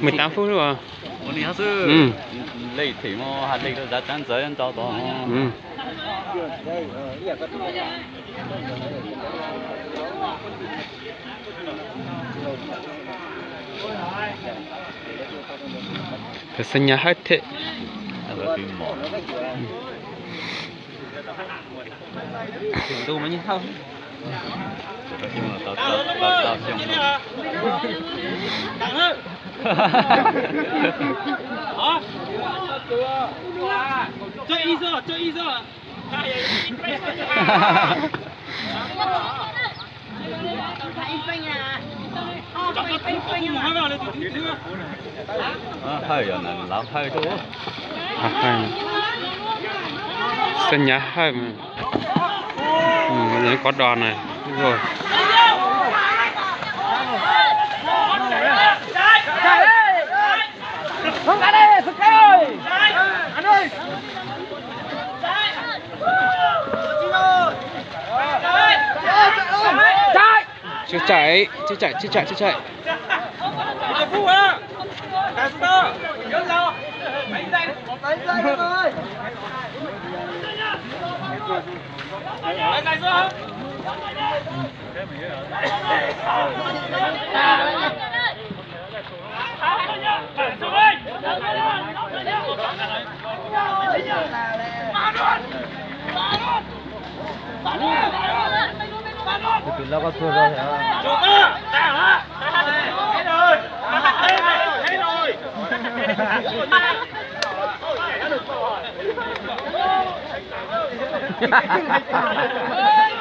Mười tám phút rồi. Ua li hov xwb. Lej thim mo ha lej rau zav tsav ntxawv nrau tod. Xeem Nyas hawb thiab. Hawj yog lawv hawj rau. Xeem Nyas hawj, qov do na. Chưa chạy, chưa chạy, chưa chạy, chưa chạy.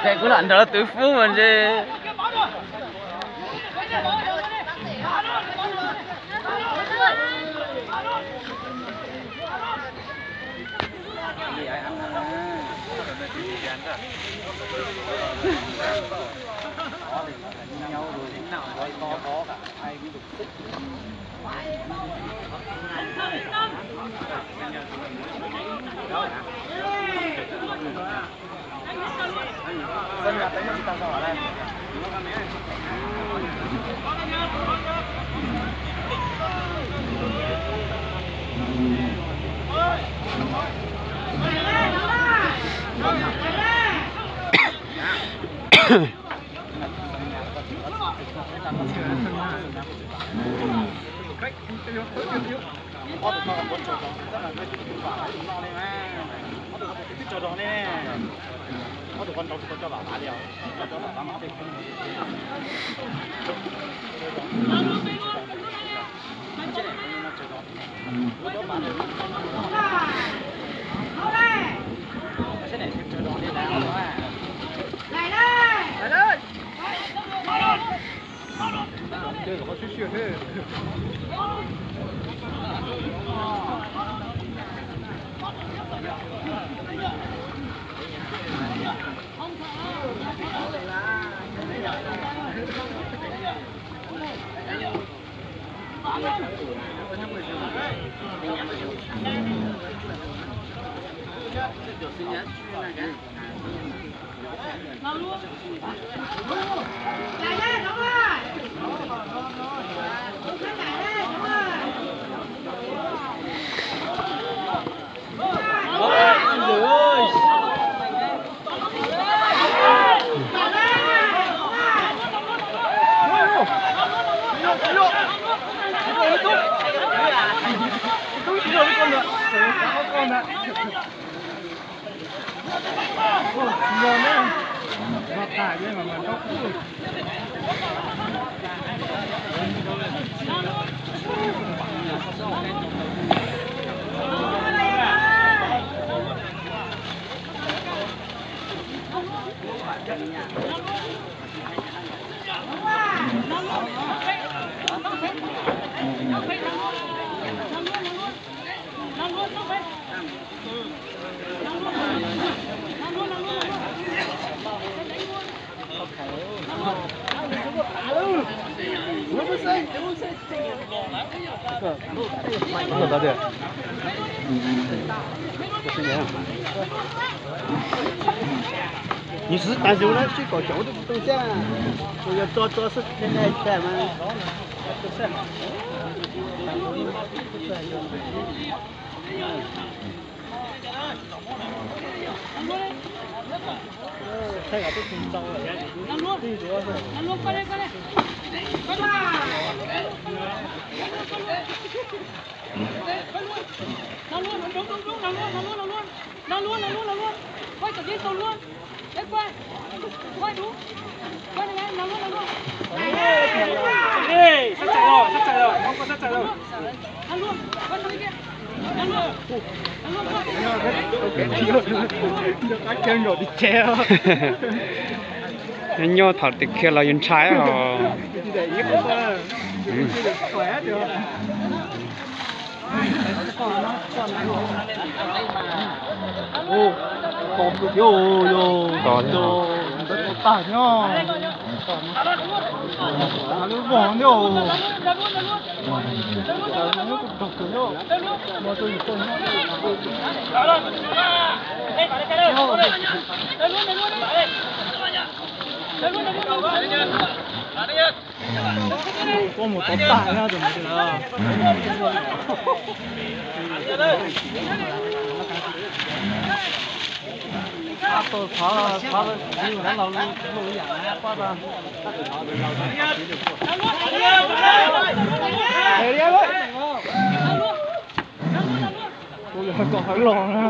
Ces kuv lam nrog twv fub mas ntshe. Nws xwb tas zus na, sib kom xyov tus tu xwb, yog tso tso xwb, nej nej mas. Nyob thaum twg kiag los yus ntshai os. Koj mus tau tag na tus ntawd. Tau thov thov los yam poj tau. Kuv yuav kom hawv los na.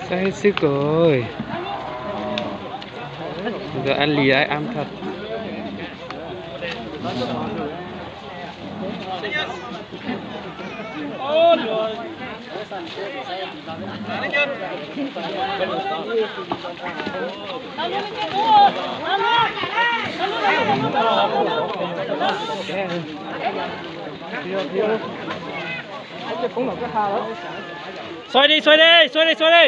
Saib xwb koj. Ntawd ab li ab ab thaj. Xuav di, xuav di, xuav di, xuav di.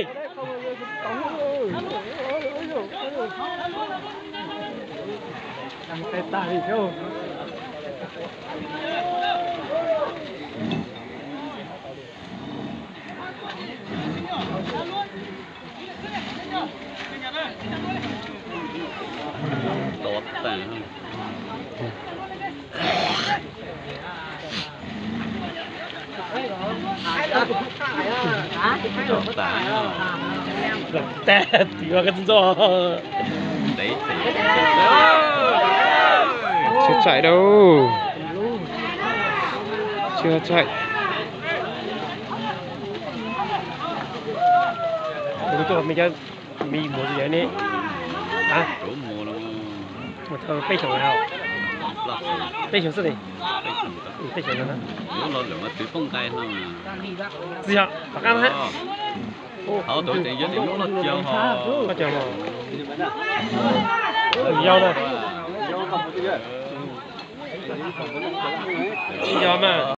Tag, tiv koj ntxo. Tsis txhais dau. Tsis txhais. Tus me cov me muam yawg ne, mus thawj peb xyoos lawm, peb xyoos xwb ne, peb xyoos no. Txiv yog tom qab no. Koj cov yau na, tsis yog mas.